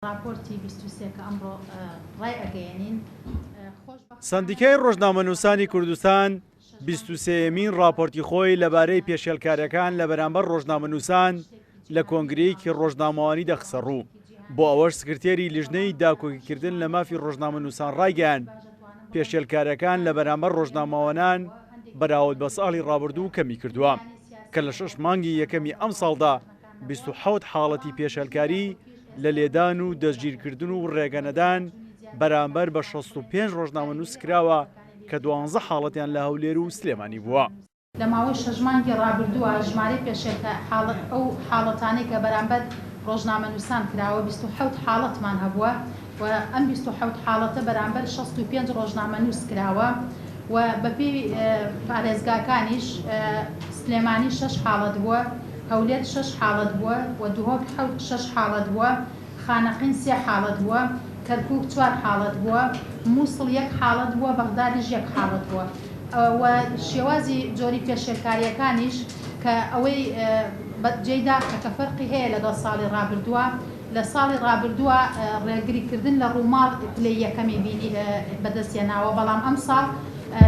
ڕاپۆرتی 23 کە ئەمڕۆ ڕایئەگەیەنین، خۆشبەختانە. سەندیکای ڕۆژنامەنووسانی کوردستان بیست و سێیەمین ڕاپۆرتی خۆی لەبارەی پێشێلکارییەکان لە بەرامبەر ڕۆژنامەنووسان لە کۆنگرەیەکی ڕۆژنامەوانیدا خستەڕوو، بۆ ئەوەش سکرتێری لیژنەی داکۆکیکردن لە مافی ڕۆژنامەنووسان ڕایگەیاند، پێشێلکارییەکان لە بەرامبەر ڕۆژنامەوانان بەراورد بە ساڵی ڕابردوو کەمیکردووە کە لە شەش مانگی یەکەمی ئەمساڵدا 27 حاڵەتی پێشێلکاری لە لێدان و دەستگیرکردن و ڕێگەنەدان بەرامبەر بە 65 ڕۆژنامەنووس کراوە کە دوانزە حاڵەتیان لە هەولێر و سلێمانی بووە. لە ماوەی شەش مانگی ڕابردووە ژمارەی پێشێلکە ئەو حاڵەتانەی کە بەرامبەر ڕۆژنامەنووسان کراوە 27 حاڵەتمان هەبووە و ئەم 27 حاڵەتە بەرامبەر 65 ڕۆژنامەنووس کراوە و بەپێی پارێزگاکانیش سلێمانی شەش حاڵەت بووە، هەولێر شەش حاڵەت بووە و دهۆک حەوت شەش حاڵەت بووە، خانەقین سێ حاڵەت بووە، کەرکوک چوار حاڵەت بووە، موسڵ یەک حاڵەت بووە، بەغدادیش یەک حاڵەت بووە و شێوازی جۆری پێشێلکارییەکانیش کە ئەوەی جێی داخە کە فەرقی هەیە لەگەڵ ساڵی ڕابردووە، لە ساڵی ڕابردووە ڕێگریکردن لە ڕووماڵ پلەی یەکەمی بینی بەدەستهێناوە، بەڵام ئەمساڵ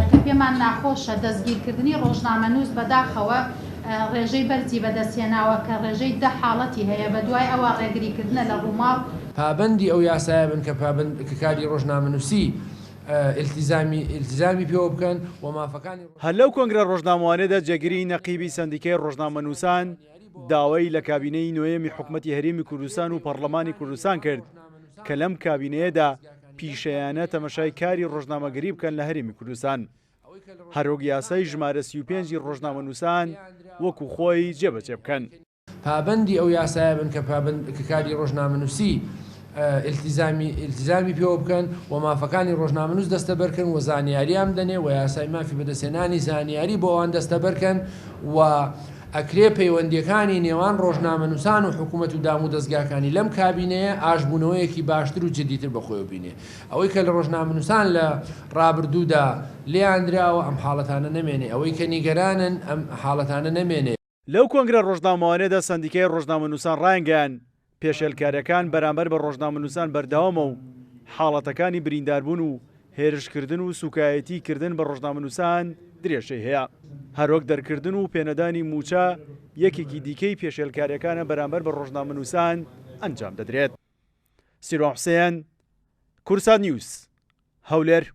کە پێمان ناخۆشە دەستگیرکردنی ڕۆژنامەنووس بەداخەوە ڕێژەی بەرزی بەدەستهێناوە کە ڕێژەی دە حاڵەتی هەیە، بەدوای ئەوە ڕێگریکردنە لە ڕووماڵ. پابەندی ئەو یاسایە بن کە پابەند کە کاری ڕۆژنامەنووسی ئیلتیزامی ئیلتیزامی پێوە بکەن و مافەکانی. هەر لەو کۆنگرە ڕۆژنامەوانیەدا جێگری نەقیبی سەندیکای ڕۆژنامەنووسان داوای لە کابینەی نۆیەمی حکومەتی هەرێمی کوردستان و پەڕلەمانی کوردستان کرد کە لەم کابینەیەدا پیشەیانە تەمەشای کاری ڕۆژنامەگەری بکەن لە هەرێمی کوردستان هەروەک یاسای ژمارە 35 ی ڕۆژنامەنووسان وەکو خۆی جێبەجێ بکەن. پابەندی ئەو یاسایە بن کە پابەند کە کاری ڕۆژنامەنووسی ئیلتیزامی ئیلتیزامی پێوە بکەن و مافەکانی ڕۆژنامەنووس دەستەبەر کەن و زانیاریان بدەنێ و یاسای مافی بەدەستهێنانی زانیاری بۆ ئەوان دەستەبەر کەن و ئەکرێ پەیوەندیەکانی نێوان ڕۆژنامەنووسان و حکوومەت و دام و دەزگاکانی لەم کابینەیە ئاشبوونەوەیەکی باشتر و جدیتر بە خۆیەوە بینێ. ئەوەی کە لە ڕۆژنامەنووسان لە ڕابردوودا لێیان دراوە ئەم حاڵەتانە نەمێنێ، ئەوەی کە نیگەرانن ئەم حاڵەتانە نەمێنێ. لەو کۆنگرە ڕۆژنامەوانیەدا سەندیکای ڕۆژنامەنووسان ڕایانگەیاند، پێشێلکارییەکان بەرامبەر بە ڕۆژنامەنووسان بەردەوامە و حاڵەتەکانی برینداربوون و هێرشکردن و سوکایەتی کردن بە ڕۆژنامەنووسان درێژەی هەیە. هەروەک دەرکردن و پێنەدانی مووچە یەکێکی دیکەی پێشێلکارییەکانە بەرامبەر بە ڕۆژنامەنووسان ئەنجام دەدرێت. سیروان حوسێن، کوردسات نیوز، هەولێر.